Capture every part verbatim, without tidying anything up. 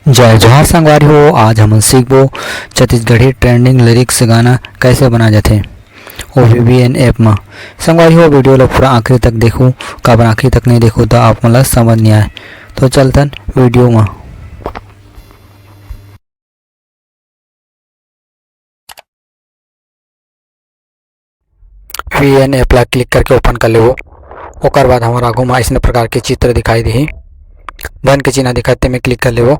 जय जोहार संगवारी हो, आज हमन सीखबो छत्तीसगढ़ी trending lyrics गाना कैसे बना जाथे O V V N app म। संगवारी हो, video ल पूरा आखिरी तक देखू, काबर आखिरी तक नहीं देखू त आप मन ल समझ नहीं आए। तो चलथन video म। वी एन app ला click करके open कर लेबो। ओकर बाद हमर आगू म अइसने प्रकार के चित्र दिखाई देही, धन के चिन्ह दिखाथे, तेमे click कर लेबो।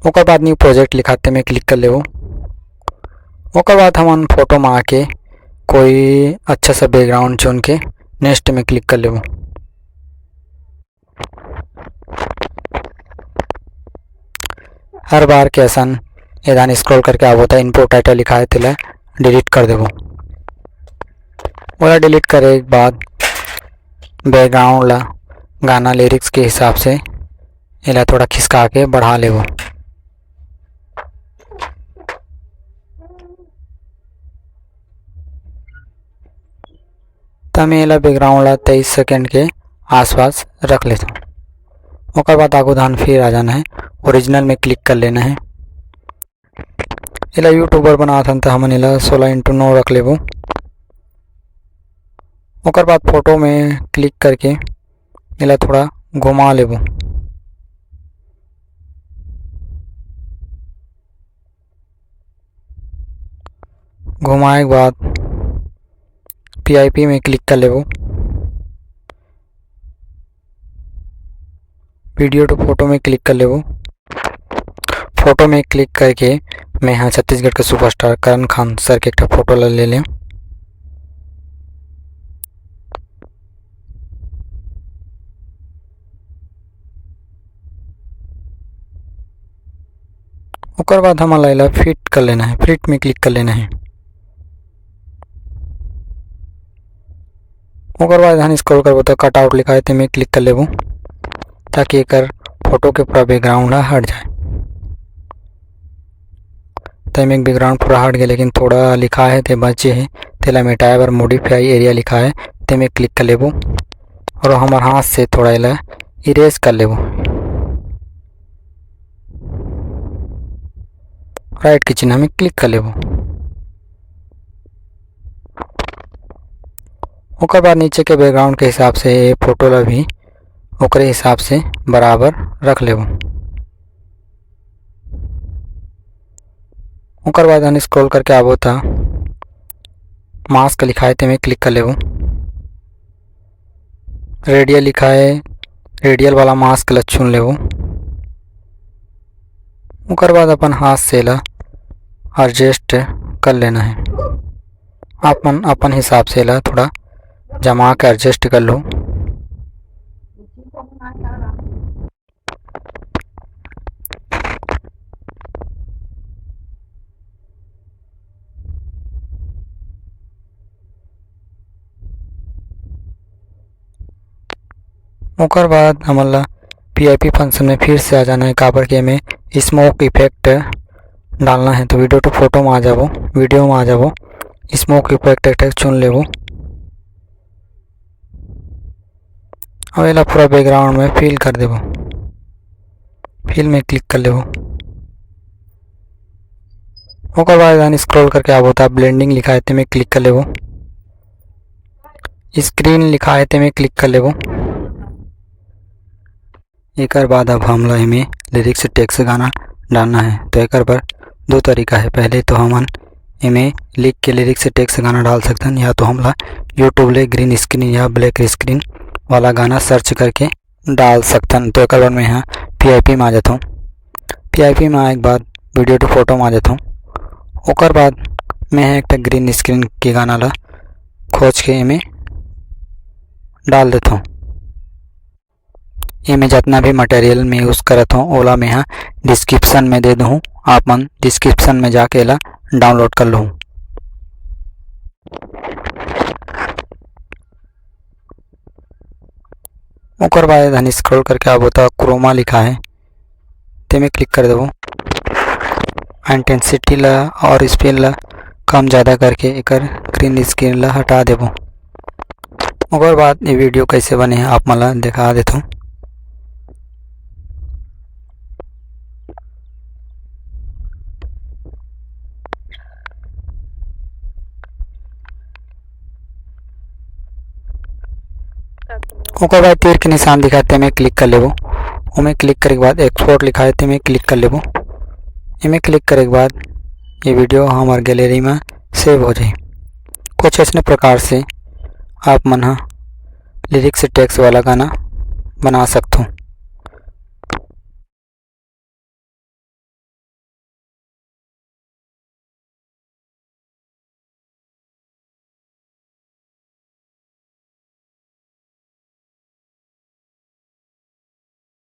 ओकर बाद new project लिखाथे, तेमे click कर लेबो। ओकर बाद हमन photo म आके कोई अच्छा सा background चुन के next में click कर लेबो। हर बार के असन एदान scroll करके आबो त input title लिखा है, तेला delete कर देबो। ओला delete करे के बाद background ला गाना lyrics के हिसाब से एला थोड़ा खिसका के बढ़ा लेबो। त मैं एला background ला तेईस second के आसपास रख लेथों। ओकर बाद आगू धान फिर आ जाना है, original में click कर लेना है। एला YouTuber बनात हन, त हमन एला सोलह into नौ रख लेबो। ओकर बाद photo में click करके एला थोड़ा घुमा लेबो। घुमाए के बाद पी आई पी में click कर लेबो। Video to photo में click कर लेबो। Photo में click करके मैं हा छत्तीसगढ़ के superstar करण खान sir के एक ठा photo ला ले लें। ओकर बाद हमन ला एला fit कर लेना है, fit में click कर लेना है। ओकर बाद हम scroll करबो त cut out लिखा है, तेमे click कर लेबो, ताकि एकर photo के पूरा background ह हट जाए। तेमे background पूरा हट गए, लेकिन थोड़ा लिखा है ते बचे है, तेला मिटाए बर modify area लिखा है, तेमे click कर लेबो और हमर हाथ से थोड़ा एला erase कर लेबो। Right के चिन्ह में click कर लेबो। ओकर बाद नीचे के background के हिसाब से ये photo ला भी ओकरे हिसाब से बराबर रख लेबो। ओकर बाद हम scroll करके आबो त mask लिखा है, तेमे click कर लेबो। Radial लिखा है, radial वाला mask ला चुन लेबो। ओकर बाद अपन हाथ से ला adjust कर लेना है। आप मन अपन हिसाब से ला थोड़ा जमा के adjust कर लो। ओकर बाद हमन ला पी आई पी function में फिर से आ जाना है, काबर कि एमे smoke effect डालना है। तो video to photo में आ जाबो, video में आ जाबो, smoke effect एक ठक चुन लेबो। अब एला पूरा background में fill कर देबो, fill में click कर लेबो। ओकर बाद हम scroll करके आबो त blending लिखा है, तेमे click कर लेबो। Screen लिखा है, तेमे click कर लेबो। एकर बाद अब हमला एमे lyrics text गाना डालना है। तो एकर बर दो तरीका है। पहले तो हमन एमे लिख के lyrics text गाना डाल सकथन, या तो हमला YouTube ले green screen या black screen वाला गाना search करके डाल सकथन। तो एकर बर मैं ह पी आई पी में आ जाथों। पी आई पी में आए के बाद video to photo में आ जाथों। ओकर बाद मैं ह एक ठा green screen के गाना ला खोज के एमे डाल देथों। एमे जतना भी material मैं use करत हों, ओला मैं ह description में दे दूँ, आप मन description में जाके एला download कर लूँ। ओकर बाद हम scroll करके आबो त chroma लिखा है, तेमे click कर देबो। Intensity ला और speed ला कम ज़्यादा करके एकर green screen ला हटा देबो। ओकर बाद ये video कैसे बने हे आप मन ला दिखा देथों। ओकर बाद तीर के निशान दिखाथे, एमे click कर लेबो। ओमे click करे के बाद export लिखाथे, एमे click कर लेबो। एमे click करे के बाद ये video हमर gallery में save हो जाही। कुछ अइसने प्रकार से आप मन ह lyrics से text वाला गाना बना सकथो।